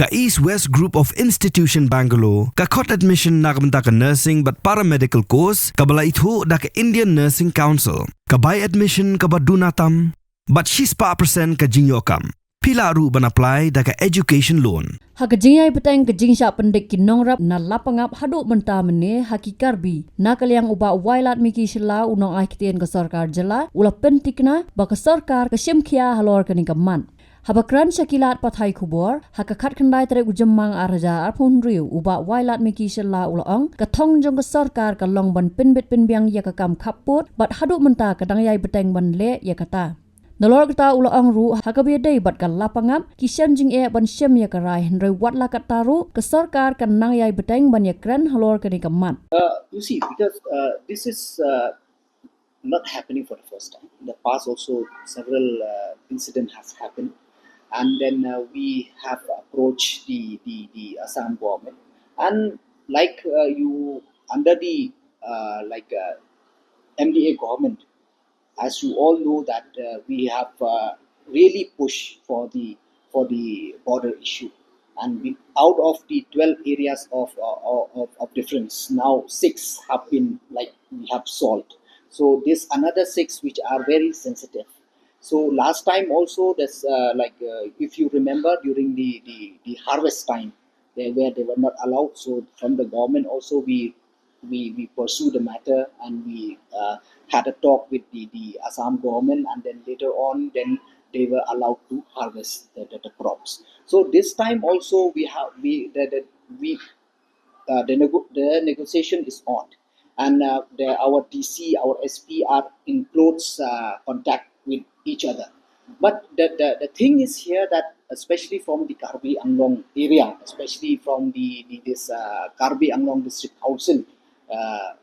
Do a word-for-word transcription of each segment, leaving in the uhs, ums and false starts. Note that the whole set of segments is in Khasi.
Ka East West Group of Institution Bangalore ka khot admission na ka bynta ka nursing bad paramedical course kaba la ithuh da ka Indian Nursing Council. Ka bai admission kaba duna tam bad shispah percent ka jingïoh kam. Phi lah ruh ban apply da ka education loan. Ha ka jingïai bteng ka jingshah pyndik ki nongrep na Lapangap haduh mynta mynne ha ki Karbi, na ka liang u Bah Wailadmiki Shylla, u nongai ktien ka sorkar jylla, u la pyntikna ba ka sorkar ka shim khia halor kane ka mat. Haba kren sha ki lad pathai khubor ha ka khatkhyndai tarik u Jymmang ar hajar arphew hynriew, u Bah Wailadmiki Shylla u la ong ka thong jong ka sorkar ka long ban pynbit pynbiang ïa ka kam khappud bad haduh mynta ka dang ïai bteng ban leh ïa kata. Nalor kata u la ong ruh ha kaba ïadei bad ka Lapangap ki shem jingeh ban shem ïa ka rai, hynrei wat la katta ruh ka sorkar kan nang ïai bteng ban ïakren halor kane ka mat. Uh, you see, because uh, this is uh, not happening for the first time. In the past, also several uh, incidents has happened, and then uh, we have approached the the, the Assam government, and like uh, you under the uh, like uh, M D A government, as you all know that uh, we have uh, really pushed for the for the border issue, and we, out of the twelve areas of, uh, of of difference, now six have been, like, we have solved. So this another six which are very sensitive. So last time also, this uh, like uh, if you remember, during the, the the harvest time, they where they were not allowed. So from the government also, we we, we pursue the matter, and we uh, had a talk with the, the Assam government, and then later on, then they were allowed to harvest the, the, the crops. So this time also, we have we the, the we uh, the, nego- the negotiation is on, and uh, the, our D C, our S P are in close uh, contact with each other. But the, the, the thing is here that, especially from the Karbi Anglong area, especially from the, the this uh, Karbi Anglong District Council, uh,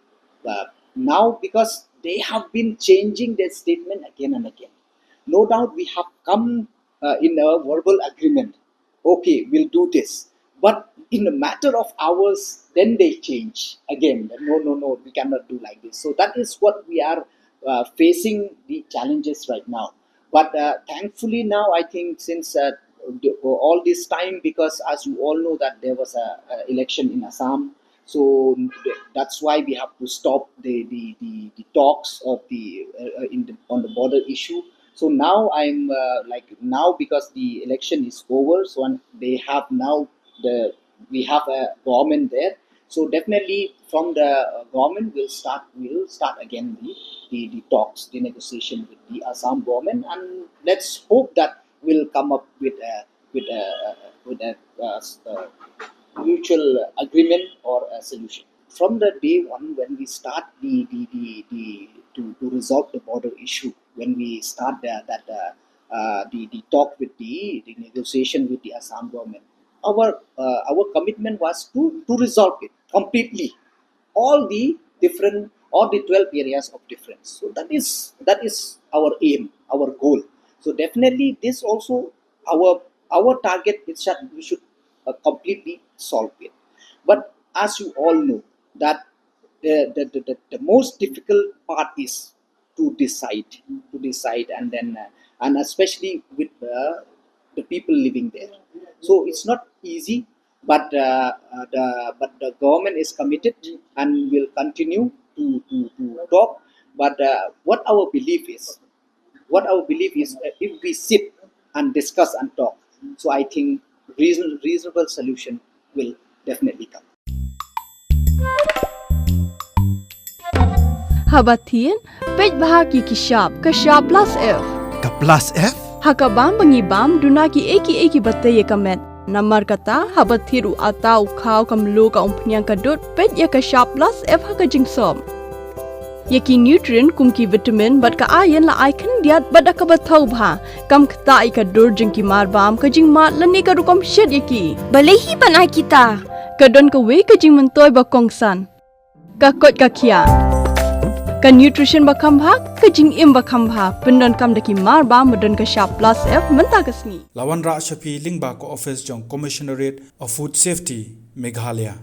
uh, now, because they have been changing their statement again and again. No doubt we have come uh, in a verbal agreement. Okay, we'll do this. But in a matter of hours, then they change again. No, no, no, we cannot do like this. So that is what we are uh, facing the challenges right now. But uh, thankfully now, I think since uh, the, all this time, because as you all know that there was a, a election in Assam, so th- that's why we have to stop the the, the, the talks of the uh, uh, in the, on the border issue. So now I'm uh, like now, because the election is over, so and they have now the we have a government there. So definitely from the uh, government will start will start again the, the the talks, the negotiation with the Assam government, and let's hope that we'll come up with a with a with a, uh, s- uh, mutual agreement or a solution. From the day one when we start the the the, the to, to resolve the border issue, when we start the, that uh, uh, the the talk with the the negotiation with the Assam government, our uh, our commitment was to to resolve it completely, all the different, all the twelve areas of difference. So that is that is our aim, our goal. So definitely this also our our target is that we should uh, completely solve it. But as you all know that the the, the, the, the most difficult part is to decide, to decide, and then uh, and especially with uh, the people living there. So it's not easy, but uh, uh, the but the government is committed and will continue to to, to talk. But uh, what our belief is, what our belief is, uh, if we sit and discuss and talk, so I think reason, reasonable solution will definitely come. Haba thied, peit bha ki ki shap, ka shap plus F. Ka plus F? Ha ka bam ba ngi bam, duna ki ei ki ei ki ba tei ïa ka met. Namar kata, haba thied u ata u khaw ka mluh ka umphniang ka dud, peit ïa ka shap plus F ha ka jingsop. Ïa ki nutrient kum ki vitamin bad ka iron la ai khyndiat bad da kaba thaw bha. Kam ktah ïa ka dur jong ki mar bam, ka jingmad lane ka rukom shet ïa ki. Balei hi ban ai kita? Ka don kawei ka jingmyntoi ba kongsan. Ka koit ka khiah. Ka nutrition ba kham bha, ka jingim ba kham bha, pyndonkam da ki mar bam ba don ka shap plus F mynta ka sngi. La wanrah sha phi lyngba ka office jong Commissionerate of Food Safety, Meghalaya.